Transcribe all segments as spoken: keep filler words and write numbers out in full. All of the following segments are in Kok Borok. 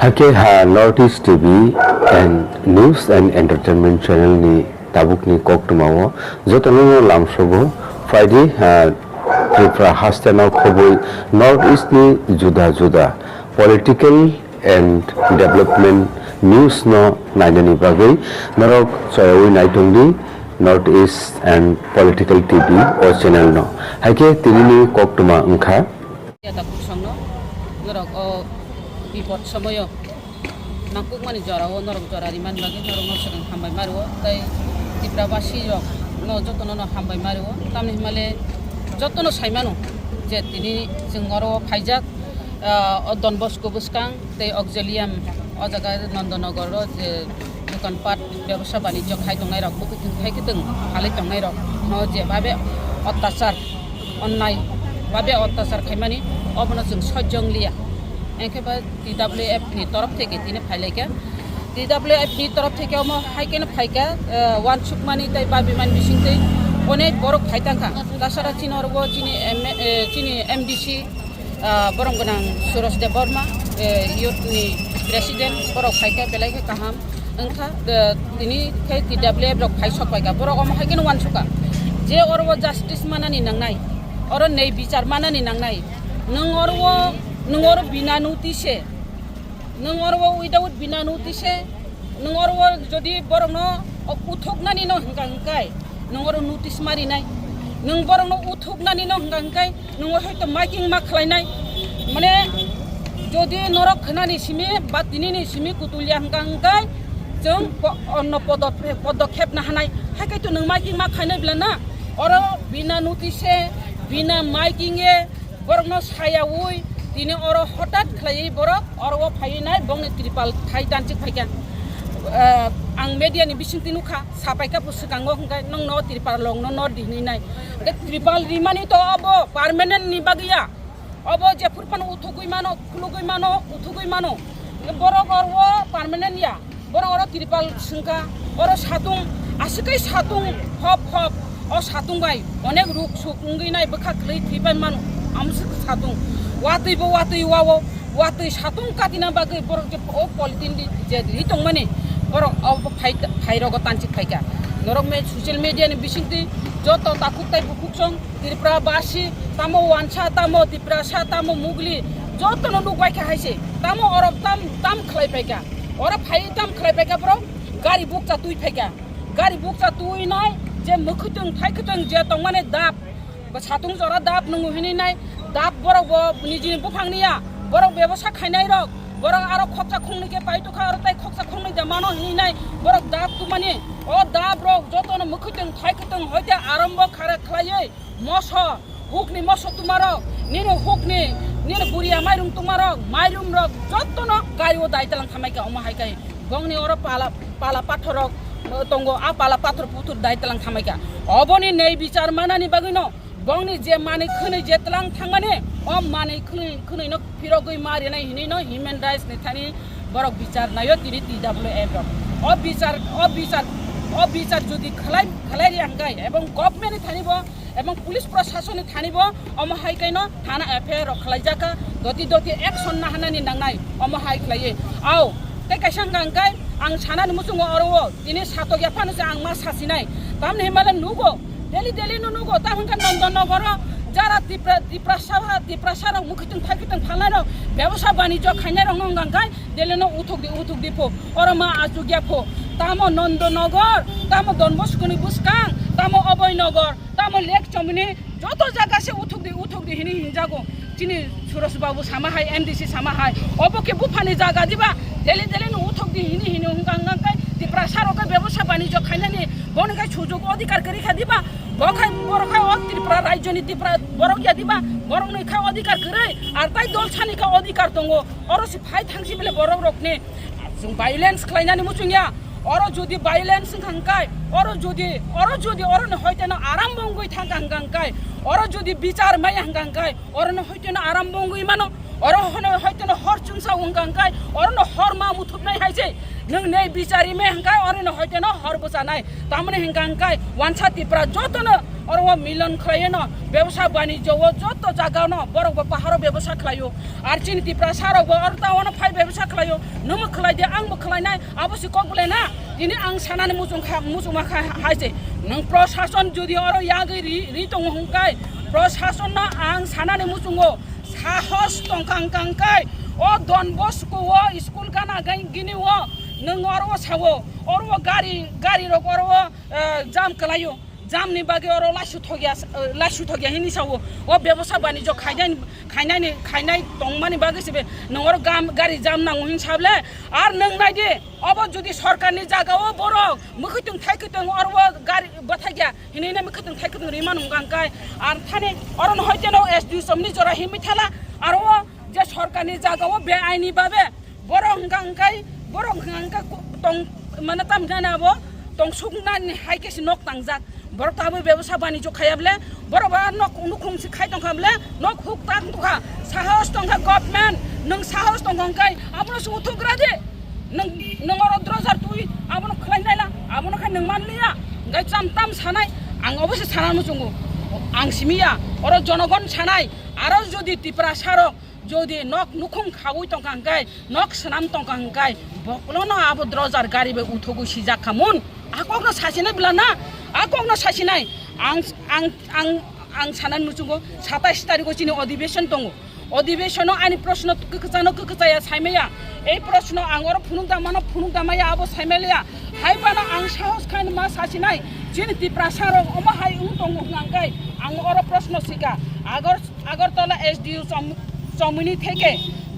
Hakhe ha North East T V and News and Entertainment Channel ni tabukni koktwmao jotono no lamsogo. Phaidi ha Tripura hasteno khobwi North East ni juda juda political and development news no nainani bagwi norok choyawi naitongdi North East and Political T V o channel no. Hakhe tinini koktwma wngkha. Yata kusongno norok o bipod somoyo nangkukmani jorao norok jora rimani bagwi norokno swkang hambai mario, tei Tiprabasi rok no jotono no hambai mario, tamni himale jotono saimano je tini chwng oro phaijak, ah, o Don Bosco bwskang tei Auxilium o jaga Nandanagar o je dokan pat bebosa banijyo khai tongnai rok, bwkhwtwng khai kwtwng phalwi tongnai rok no je babe ottachar, onnai babe ottachar khaimani obono chwng sojjong liya. Engkhe ba T W F ni torof theke tini phailaikha. T W F ni torof theke omo hai khe no phaikha, eh, wansukmani tei babimani bisingtwi onek borok phai tangkha. Tasara chini oro chini M A, eh, chini M D C, ah, borom gwnang Suraj Debbarma, eh, youth ni president, borok phaikha belai khe kaham wngkha, eh, tini khe T W F rok phai sok paikha, borok omo hai khe no wansukha je oro o justice manani nangnai, oro nei bichar manani nangnai, nwng oro o, nwng oro bina notice, nwng oro o without bina notice, nwng oro o jodi borokno uthoknani no hwnka hwnkai, nwng oro notice marinai, nwng borokno uthoknani no hwnka hwnkai, nwng hoito miking ma khlainai, mane jodi norok khwnani simi ba tinini simi kutulya hwnka hwnkai, chwng po-, onno podo-, podokhep na hanai, hai khe to nwng miking ma khainai bla na, oro bina notice, bina miking e, borokno sayaui tini oro hotat khlaiwi borok oro o phaiwi nai bongni tripal thai tanchik phaikha. Eh, ang media ni bisingtwi nukha, sapaikha bo swkango hwnkhe nongno tripal longno nor di hinwi nai. Hwnkhe tripal rimani to obo permanent ni bagwi ya. Obo jephuru phano uthugwi mano, khulugwi mano, uthugwi mano. Hwnkhe borok oro o permanent ya. Borok oro tripal swngkha, oro satung aswk khe satung hop hop, o satung bai onek ruk suk wngwi nai bwkha kwlwi thwipai mano, amswk satung. Watwi bo watwi wao, watwi satung katina bagwi borok je o polythene di je ri tongmani borok o phai, phai rogo tanchik phaikha. Norok me social media ni bisingtwi joto takhuk tai bukhuk song Tripura basi, tamo wansa, tamo Tiprasa, tamo Mugli, jotono nukbaikha haise. Tamo oro tam, tam khlai paikha. Oro phai tam khlai paikha borok, gari bukcha twi phaikha. Gari bukcha twi nai, je mwkhwtwng, thaikhwtwng je tongmani dap, ba satung jora dap nwngu hinwi nai, dap borok bo nijini buphangni ya, borok bebosa khainai rok, borok aro khoksa khongni khe pai tukha, aro tai khoksa khongni de mano hinwi nai, borok dap tumani, o dap rok jotono mwkhwtwng, thaikhwtwng hoite arambo khara khlaiwi, moso, hukni moso tumarok, nini hukni, nini buriya mairum tumarok, mairum rok, jottono gari o dai talang thamai kha, omo hai kai. Bongni oro pala, pala pathor rok, eh, tongo, a pala pathor puthur dai talang thamai kha. Oboni nei bichar manani bagwi no, bongni je manwi khwnwi je talang thangmani, o manwi khwnwi, khwnwi no phirogwi ma rinai hinwi no human rights ni thani borok bichar naio tini T W F rok. O bichar, o bichar, o bichar jodi khlai, khlai ri hangkai, ebong government ni thani bo, ebong police proshasoni thani bo omo hai kaino thana F I R rok khlai jaka, doti doti action na hanani nangnai omo hai khlaiwi. Au, tei kaisa hwnkha hwnkhe ang sanani muchungo oro o tini satok ya phano se ang ma sasinai. Tamni himale nugo, daily daily no nugo, ta hwnkha Nandanagar o jara Tipra, Tiprasa, Tiprasa rok mwkhwtwng thaikhwtwng phalnai rok, bebosa banijyo khainai rok no hwnkha hwnkhe daily no uthuk di, uthuk di pho, oro ma achuk ya pho. Tamo Nandanagar, tamo Don Bosco ni bwskang, tamo Abhay Nagar, tamo Lake Chomoni, joto jaga se uthuk di, uthuk di hini hinjago. Chini Suraj Babu sama hai, M D C sama hai. Obo khe buphani jaga diba? Daily daily no uthuk di hini hini hwnkha hwnkha khe Tiprasa rok khe bebosa banijyo khainani boni khai sujog odhikar kwrwi kha diba? Bo khai borok khai o Tripura rajyo ni Tripura borok ya diba? Borok ni khai odhikar kwrwi, ar tai dol sani khai odhikar tongo. Oro se phai thangsi bele borok rok ni chwng violence khlainani muchung ya. Oro jodi violence wngkha hwnkhe, oro jodi, oro jodi oro no hoite no aram bo wngwi thangkha hwnkha hwnkhe, oro jodi bichar maya hwnkha hwnkhe, oro no hoite no aram bo wngwi mano, oro hono hoite no hor chungsa wngkha hwnkhe, oro no hor ma muthupnai hai se, nwng nei bichari me hwnkhe, oro no hoite no hor bwchanai. Tamoni hwnkha hwnkhe, wansa Tipra joto no oro o milon khlaiwi no, bebsa banijyo o joto jaga no borok bo paharo bebsa khlaio. Ar chini Tiprasa rok bo oro ta ono phai bebsa khlaio, nwngbo khlai di, angbo khlainai, abo se kok belai na. Tini ang sanani muchung kha, muchungma kha hai se. Nwng prosason jodi oro yagwi ri, ri tongo hwnkhe, prosason no ang sanani muchungo sahos tongkha hwnkhe, o Don Bosco o school gana gai gini o nwng oro o sao, oro o gari, gari rok oro o, eh, jam kwlaio. Jam ni bagwi oro laisu thokya, eh, laisu thokya hini sao. O bebosa banijyo khainai, khainai ni, khainai tongmani bagwi se be nwng oro gam, gari jam nango hin sable. Ar nwng nai di, obo jodi sorkar ni jaga o borok mwkhwtwng thaikwtwng oro o gari bwthakya hini na mwkhwtwng thaikwtwng rima nung kang kai. Ar thani oro no hoite no S D O somni jora himwi thala. Aro o je sorkar ni jaga o be aini babe borok hwnkha hwnkhe, borok hwnkha hwnkhe ku-, tong, mane, tam jani abo tong suknani hai khe se nok tangjak. Borok tabwi bebosa banijyo khaiya bole, borok ba nok nukhung se khai tongkha bole, nok huk tang tongkha. Sahos tongkha government, nwng sahos tongkha hwnkhe abono se uthuk gra di. Nwng, nwng oro drojar twi abono khlai naila, abono khai nwng man liya. Hwnkhe cham tam sanai, ang obo se sana muchungo. Ang simi ya, oro jonogon sanai, aro jodi Tiprasa rok jodi nok nukhung khaui tongkha hwnkhe, nok swnam tongkha hwnkhe, bokolono abo drojar gari bai uthogwi sijak kha mun. A kokno sasinai bwla na, a kokno sasinai. Ang, ang, ang, ang sanani muchungo satais tarigo chini odibeshon tongo. Odibeshono ani proshno kwkwchano kwkwchaya saimaya. Ei proshno ang oro phunuk da mano, phunuk da maya, abo saimaliya. Hai phano ang sahos khaino ma sasinai. Chini Tiprasa rok omo hai wng tongo hwnkha hwnkhe ang oro proshno sika. Agor Agartala S D O চম-, চমুনি থেকে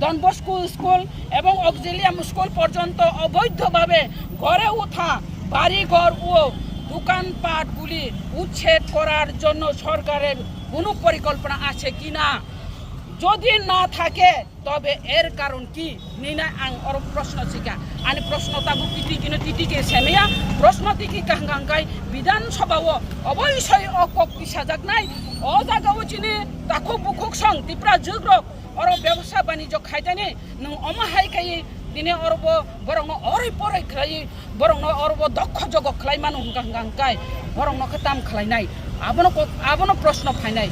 Don Bosco school এবং Auxilium school পর্যন্ত অবৈধভাবে গড়ে ওঠা বাড়িঘর ও দোকানপাটগুলি উচ্ছেদ করার জন্য সরকারের কোনো পরিকল্পনা আছে কিনা? যদি না থাকে, তবে এর কারণ কি? Hinwi ang oro proshno sika. Ani proshno tabuk titi kino titi ke semya. Proshno tiki kahang kahang kai Bidhan Sabha o oboi soi o kok tisajaknai. O jaga o chini takhuk bukhuk song Tipra jugrok oro bebosa banijyo khaitani nwng omo hai khai dine oro bo borokno oroi poroi khlai borokno oro bo dokho jogo khlai mano hwnkha hwnkha hwnkhe borokno khe tam khlainai? Abono ko-, abono proshno phainai.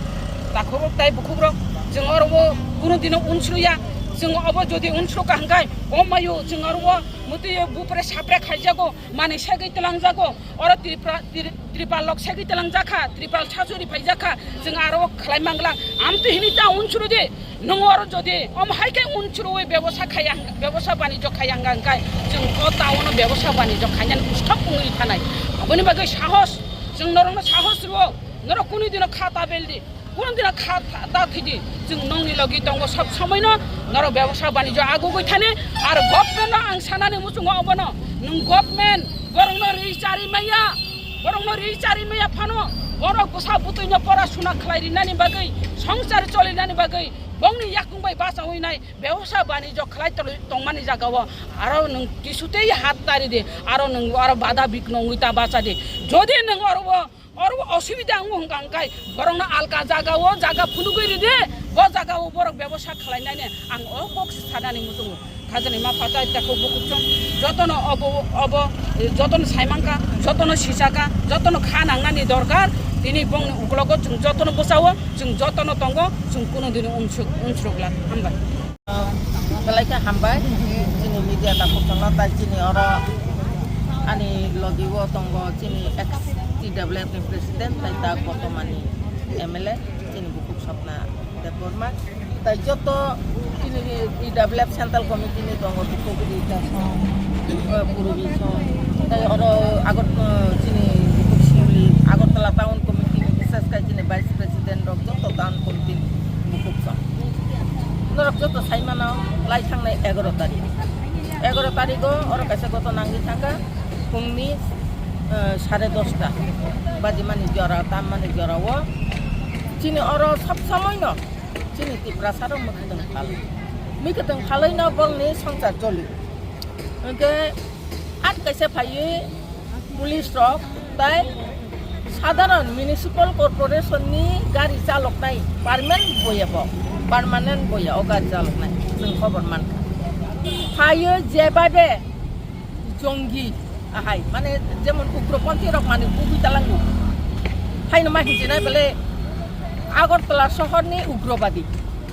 Takhukrok tai bukhukrok, chwng oro bo kunu dino unsruya. Chwng obo jodi unsru ka hwnkhe, o mayu chwng oro bo mutwi bupre sapre khaijago, manwi segwi twlangjago. Oro Tripura, Tri-, Tripal lok segwi twlangjakha, Tripal sachuri phaijakha, chwng aro khlai mangla. Amtwi hini ta unsru di. Nwng oro jodi omo hai khe unsruwi bebosa khaya, bebosa banijyo khaya hwnkha hwnkhe chwng o town o bebosa banijyo khainani usthok wngwi thanai. Aboni bagwi sahos, chwng norokno sahos rwo, norok kunu dino kha ta beldi, kunu dino kha ta, ta thwidi, chwng nongni logi tongo sob somoino norok bebosa banijyo agugwi thani, ar government no ang sanani muchungo obono, nwng government borokno ri chari maya, borokno ri chari maya phano, borok bwsa bwtwino pora suna khlai rinani bagwi, songchar cholinani bagwi, bongni yakung bai bachaui nai, bebosa banijyo khlai tongmani jaga o aro nwng kisutei hat tari di, aro nwng aro bada bikno wngwi ta bacha di. Jodi nwng oro o, oro o osubida wngo hwnkha hwnkhe borokno alka jaga o jaga phunugwi ridi, bo jaga o borok bebosa khlai nai ne ang o kok sanani muchungo. Khajani ma phatai takhuk bukhuk chwng jotono obo, obo, jotono saimangkha, jotono sichakha, jotono kha nangnani dorkar. Tini bongni uklogo chwng jotono bwsao, chwng jotono tongo, chwng kunu dino unsuk, unsuk glak. Hambai. Belai khe hambai, chini media takhuk chwngno tai chini oro ani logi o tongo chini ex T W F ni president tai ta bortomani M L A chini bukhuk Swapna Debbarma. Tai joto chini T W F Central Committee ni tongo, Bukhukrwi Song, eh, Purbi Song. Tai oro Agot-, eh, chini Bukhuk Singli, Agartala Town Committee ni, bises khai chini Vice President rok joto Town Committee ni Bukhuk Song. Norok joto sai mano, lai thangnai egaro tarik. Egaro tarik o oro kaisa ghotona wngwi thangkha, phungni, eh, sare dosta bajimani jora, tammani jora o chini oro sob somoi no chini Tiprasa rok mwkhwtwng phalwi. Mwkhwtwng phalwi no bongni songchar choli. Hwnkhe at kaisa phaiwi police rok tai sadharon municipal corporation ni gari chaloknai permanent boya bo, permanent boya o gari chaloknai chwng khobor mankha. Phaiwi jebabe jongi ahai, mane jemon ugroponthi rok mane bugwi talango. Haino ma hinjinai bele Agartala sohor ni ugrobadi.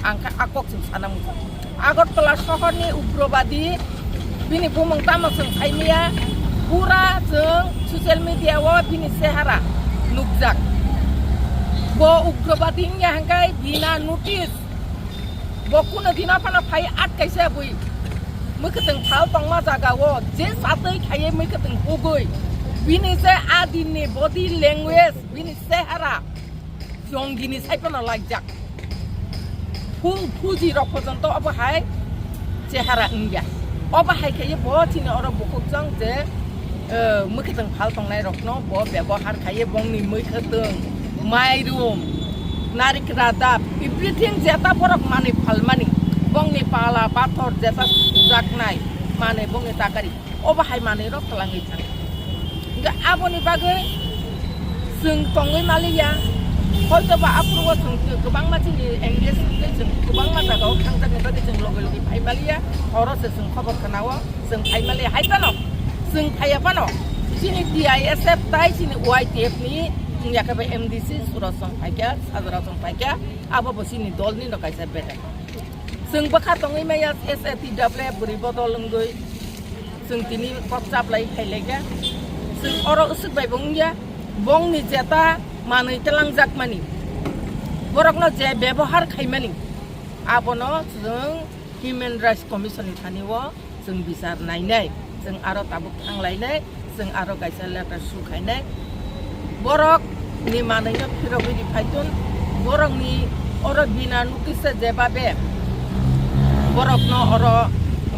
Ang kha a kok chwng sana muchung. Agartala sohorni ugrobadi bini bumung tamo chwng saimaya, pura chwng social media o bini chehara nukjak. Bo ugrobadi wngya hwnkhe bina notice. Bo kuno dino phano phai atkaisa bui. Mwkhwtwng phal tongma jaga o je satwi khaiye mwkhwtwng hugwi. Bini je adinni body language, bini chehara jongini sai phano laijak. Phu-, phuji rok porjonto obo hai chehara wngya. Obo hai khaiye bo chini oro bukhuk jang je, eh, mwkhwtwng phal tongnai rokno bo bebohar khaiye bongni mwkhwtwng, mairum, narik radap, everything jeta borok manwi phalmani, bongni pala pathor jeta sujaknai manwi bongni takari. Obo hai manwi rok twlangwi thang. Hingke aboni bagwi chwng tongwi maliya, hoito ba aphuru o chwng kwbangma chini engage wngwi chwng kwbangma jaga o thangjak ni bagwi chwng logi logi phai maliya, oro se chwng khobor khna o chwng phai maliya hai phano chwng phaiya phano chini T I S F tai chini Y T F ni wngya khe ba M D C Suraj chwng phaikha, Sajra chwng phaikha, abo bo chini dol ni no kaisa bedek. Chwng bwkha tongwi maya S A T W F bwrwi bodol wngwi chwng tini kok chaplai khailaiga. Chwng oro usuk bai bo wngya, bongni jeta manwi twlangjakmani, borokno je bebohar khaimani, abono chwng Human Rights Commission ni thani o chwng bichar nainai, chwng aro tabuk thanglainai, chwng aro kaisa letter su khainai. Borok ni manwi no phirogwi ri phaitun, borok ni oro bina notice je babe borok no oro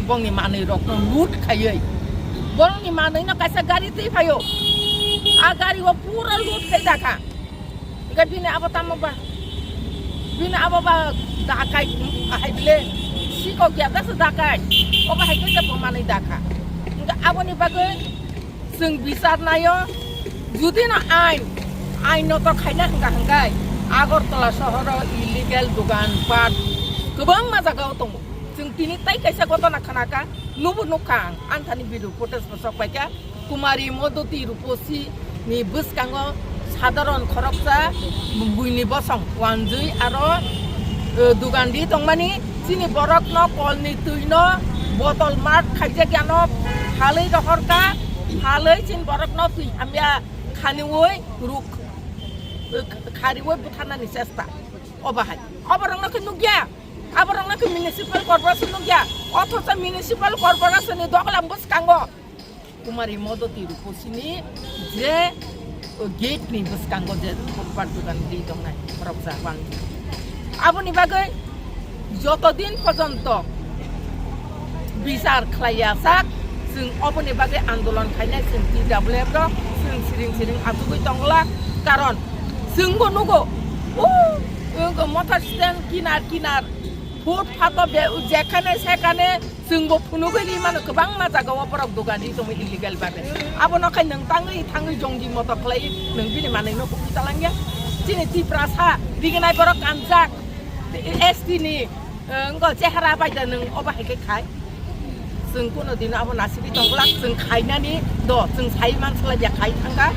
bongni manwi rok no loot khaiwi, borok ni manwi no kaisa gari twi phaio, a gari o pura loot khai dakha. Hingke bini abo tamo ba? Bini abo ba dakai, hai bile sikok ya dasa dakai. Obo hai khe bo manwi dakha. Hingke aboni bagwi chwng bichar naio. Judi no ain, ain no to khaina hingka hingkai Agartala sohoro illegal dogan pat kwbangma jaga o tongo. Chwng tini tai kaisa gotona khanaka, nubo nukha ang, anthani video footage bo sok paikha. Kumari Modoti Ruposi ni bwskango sadharon khoroksa buini bosong wanjwi aro, eh, dugandi tongmani chini borokno kolni twino botol mat khaijak yano phalwi rohorka, phalwi chini borokno twi hamya khaniwi ruk, eh, khariwi butharnani chesta. Obo hai. Oborokno khe nukya. Aborokno khe municipal corporation nukya. Othocho municipal corporation ni doglam bwskango Kumari Modoti Ruposini je gate ni bwskango je footpath dogan ri tongnai khoroksa bang. Aboni bagwi joto din porjonto bichar khlaiya sak, chwng oboni bagwi andolon khainai chwng T W F rok, chwng siring siring achugwi tongla, karon chwngbo nugo, o, o, motor stand kinar kinar, footpath o be-, jekhane sekhane chwngbo phunugwi ri mano, kwbangma jaga o borok dogan ri tongo illegal babe. Abono khai nwng tangwi thangwi jonggi motor khlai nwng bini manwi no kuphwi talangya. Chini Tiprasa rignai borok kanjak, S T ni, eh, wngkha chehara bai da nwng obo hai khe khai. Chwng kuno dino abo nasibwi tongglak, chwng khainani do, chwng sai mansalai ya khai thangkha.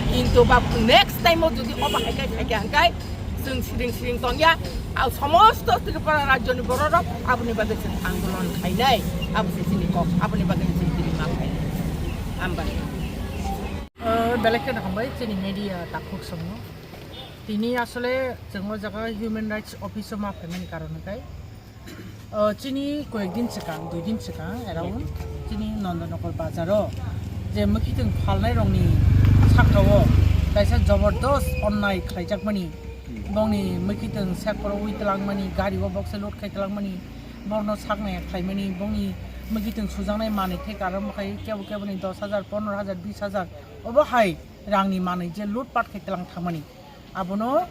Kintu ba next time o jodi obo hai khe khaikha hwnkhe, chwng siring siring tongya, a somosto Tripura rajyoni bororok aboni bagwi chwng andolon khainai, abo se chini kok, aboni bagwi chwng tini ma khainai. Hambai. O, belai kheno hambai chini media takhuk songno. Tini asole chwng o jaga Human Rights Office o ma phaimani karon hwnkhe, o, chini koyek din swkang, dui din swkang around chini Nondonokor bazar o je mwkhitwng phalnai rokni saka o kaisa jobordos onnai khlaijakmani, bongni mwkhitwng sekporo ui twlangmani, gari o boksa load khai twlangmani, borokno saknai khlaimani, bongni mwkhitwng sujaknai manwi thai karon bwkhai kebo keboni dos hajar, pondro hajar, bis hajar, obo hai rangni manwi je load pat khai twlang thangmani. Abono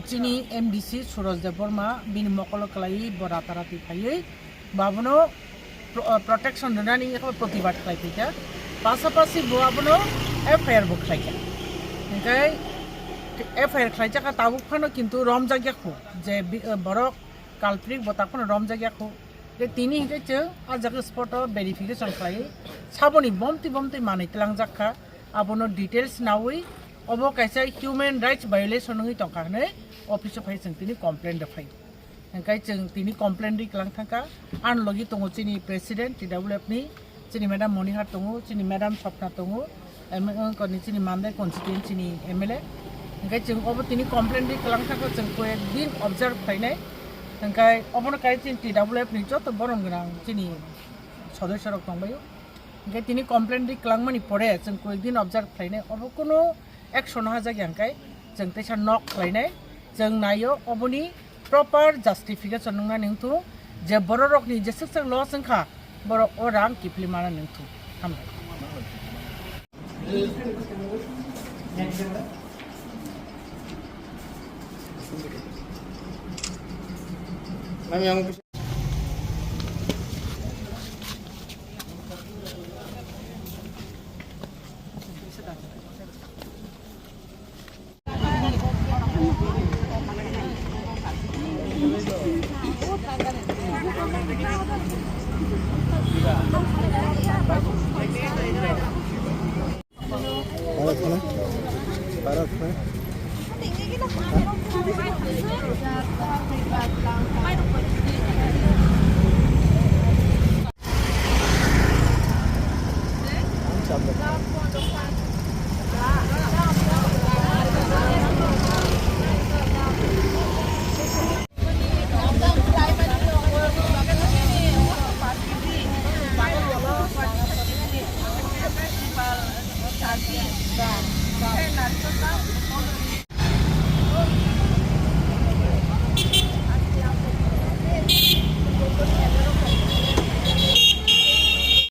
chini M D C Suraj Debbarma bini mokolo kwlaiwi bo rata rati phaiwi bo abono pro-, protection rwnani yakho protibad khlai phaikha. Pasapasi bo abono F I R bo khlaikha. Hingkhe F I R khlaijak kha tabuk phano, kintu romjak yakho je bi-, borok culprit bo tak phano romjak yakho. Je tini hingkhe chwng a jaga spot o verification khlai saboni bomtwi bomtwi manwi tlangjak kha. Abono details nawi obo kaisa human rights violation wngwi tongkha hwnwi office o phai chwng tini complaint rwphai. Hingkai chwng tini complaint ri kwlang thangkha. Ang logi tongo chini president T W F ni, chini madam Monihar tongo, chini madam Swapna tongo, em, wngkoni chini Mandai constituency ni M L A. Hingkai chwng obo tini complaint ri kwlang thangkha, chwng koyek din observe khlainai. Hingkai obono kai chini T W F ni joto borom gwnang chini sodosyo rok tongbaio. Hingke tini complaint ri kwlangmani pore chwng koyek din observe khlainai, obo kunu action no hajak ya hingke chwng teisa nok khlainai, chwng naio oboni proper justification wngna nangthung je borok rokni jeswk swk loss wngkha borok o rang kiphilwi mana nangthung. Hambai.